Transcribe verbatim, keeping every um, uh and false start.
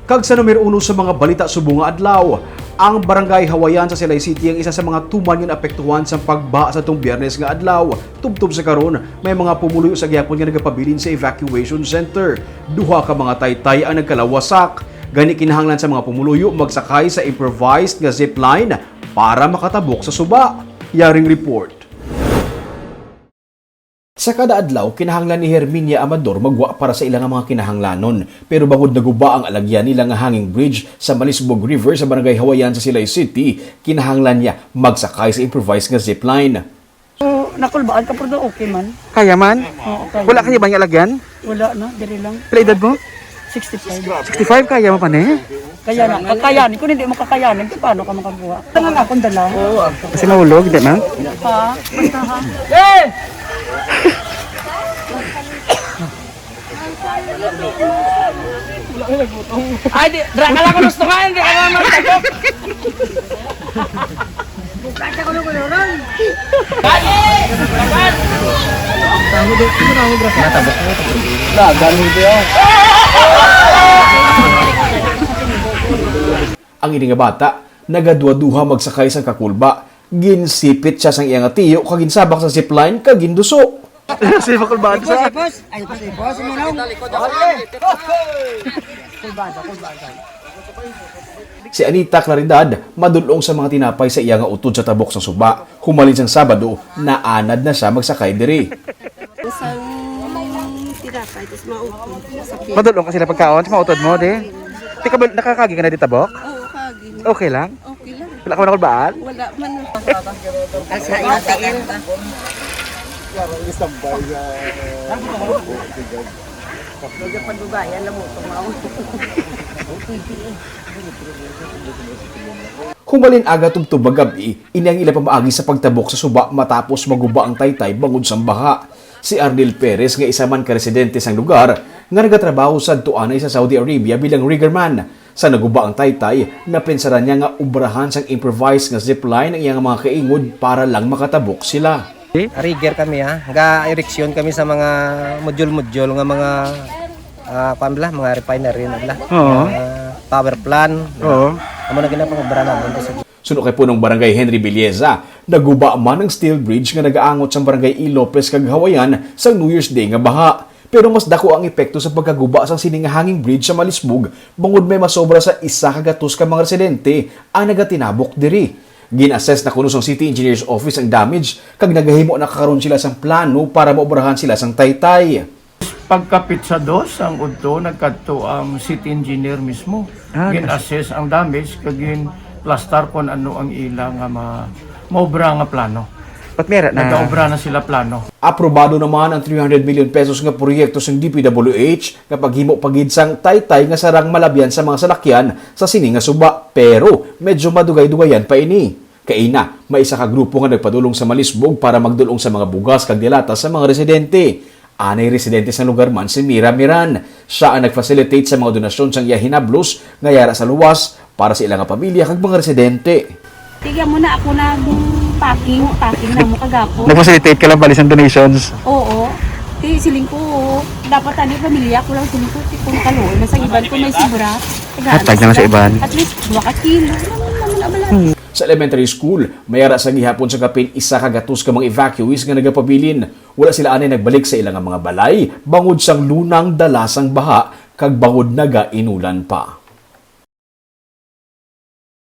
Kag sa numero uno sa mga balita subong nga adlaw, ang Barangay Hawayan sa Silay City ang isa sa mga tuman nga naapektuhan sang pagbaha sa tong Biyernes nga adlaw. Tubtob sa karon, may mga pumuluyo sa gihapon nga nagapabilin sa evacuation center. Duha ka mga taytay ang nagkalawasak. Gani, kinahanglan sa mga pumuluyo magsakay sa improvised nga zipline para makatabok sa suba. Yaring report. Sa kada adlaw, kinahanglan ni Herminia Amador magwa para sa ila nga mga kinahanglanon. Pero bangod naguba ang alagyan nila nga hanging bridge sa Malisbog River sa Barangay Hawayan sa Silay City, kinahanglan niya magsakay sa improvised nga zipline. So, nakulbaan ka, pero okay man. Kaya man? Oo, kaya. Wala kayo ba niya lagyan? Wala na, diri lang. Pila edad mo? Sixty-five. Sixty-five, kaya mo pa ni? Kaya na, kakayanin. Kung hindi mo kakayanin, paano ka makabuha? Tangan akong dala. Oo, ah. Kasi mahulog, di man? Ha? Basta ha? Ay, di, dra ka lang kung gusto nga, hindi ka naman tagok. Ang ini nga bata, nagaduha-duha magsakay sang kakulba. Ginsipit siya sang iya nga tiyo kag ginsabak sa zipline kag ginduso. Si Makulbaan sa Ipos, ipos, ipos, minong. Si Anita Claridad madul-ong sa mga tinapay sa iya nga utod sa tabok sang suba. Humalin sang Sabado, naanad na siya magsakay diri. Isang tinapay, tapos mautod. Sa pin- Madul-ong ka sila pagkaon sa mautod mo, di? Di ka ba, nakakagi ka na di tabok? Oo, kagi na. Okay lang? Okay lang. Wala ka man nakulbaan? Wala man. Kasi ay, ay, ay. Humalin aga tubtob gab-i, ini ang ila pamaagi sa pagtabok sa suba matapos maguba ang taytay bangod sang baha. Si Arnel Perez, nga isa man ka residente sang lugar nga nagatrabaho sadto anay sa Saudi Arabia bilang riggerman, sa naguba ang taytay, napensaran niya nga obrahan sang improvised nga zipline ang iya nga mga kaingod para lang makatabok sila. Rigger kami, ha, ga ereksyon kami sa mga modyul-modyul nga mga, ah, kuwan bala, mga refinery na bala. Oo. Mga power plant. Oo. Amo na ginapangobra namin sa Suno kay Punong Barangay Henry Villeza, naguba man ang steel bridge nga nagaangot sang Barangay E. Lopez kag Hawayan sang New Year's Day nga baha. Pero mas dako ang epekto sa pagkaguba sang sini nga hanging bridge sa Malisbog, bangod may masobra sa isa ka gatos ka mga residente ang nagatinabok diri. Gin-assess na kuno sang City Engineer's Office ang damage, kag nagahimo na karon sila sang plano para maobrahan sila sang taytay. Pagkapit sa dos ang udto, nagkadto ang city engineer mismo. Ah, gin-assess ang damage, kag gin-plastar kon ano ang ila nga ma-, maobra nga plano. But meron na. Nagaobra na sila plano. Aprobado naman ang three hundred million pesos nga proyekto sang D P W H nga paghimo pa gid sang taytay nga sarang malabyan sa mga salakyan sa sini nga suba. Pero medyo madugay-dugayan pa ini. Kaina, may isa ka grupo nga nagpadulong sa Malisbog para magdulong sa mga bugas kag dilata sa mga residente. Anay residente sa lugar man si Mira Miran. Siya ang nag-facilitate sa mga donasyon sang iya hinablos nga yara sa luwas para sa ila nga pamilya kag mga residente. Tigyan mo na ako nag-packing, packing na mo kagapon. Nag-facilitate ka lang pala sa donations? Oo. Di, siling ko, dapat ani pamilya ko lang, siling ko, kung kaluoy na sa iban ko may sobra. Hatag na lang sa iban. At least, dua ka kilo. Ano naman, abala. Sa elementary school, may ara sa gihapon sa kapin isa ka gatos ka mga evacuees nga nagapabilin. Wala sila anay nagbalik sa ila nga mga balay, bangod sang lunang dala sang baha, kag bangod nagainulan pa.